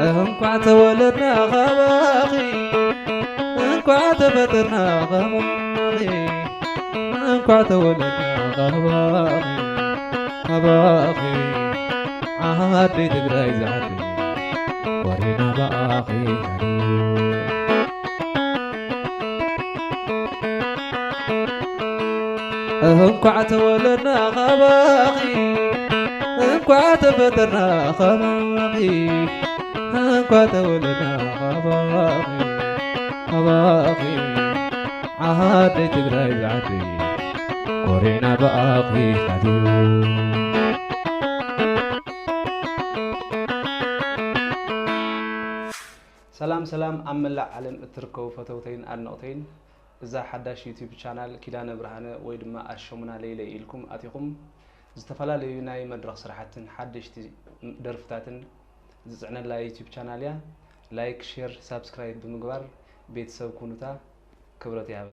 እንኳዕ ተወለድና ካባኺ፣ እንኳዕ ተፈጠርና ካባኺ፣ እንኳዕ ተወለድና ካባኺ፣ ካባኺ ዓደይ ትግራይ ዝዓደይ ወሬና ብኣኺ። እንኳዕ ተወለድና ካባኺ፣ እንኳዕ ተፈጠርና ካባኺ፣ እንኳዕ ተወለድና ካባኺ፣ ካባኺ ዓደይ ትግራይ ዝዓደይ ኮሪዕና ብኣኺ ሓልዩ። ሰላም ሰላም፣ ኣብ መላእ ዓለም እትርከቡ ፈተውተይን ኣድነቕተይን እዛ ሓዳሽ ዩቲዩብ ቻናል ኪዳነ ብርሃነ ወይ ድማ ኣሸሙና ለይለይ ኢልኩም ኣቲኹም ዝተፈላለዩ ናይ መድረኽ ስራሕትን ሓደሽቲ ደርፍታትን ዝፅዕነላ ዩቲዩብ ቻናል እያ። ላይክ፣ ሼር፣ ሳብስክራይብ ብምግባር ቤተሰብ ኩኑታ። ክብረት ይሃብ።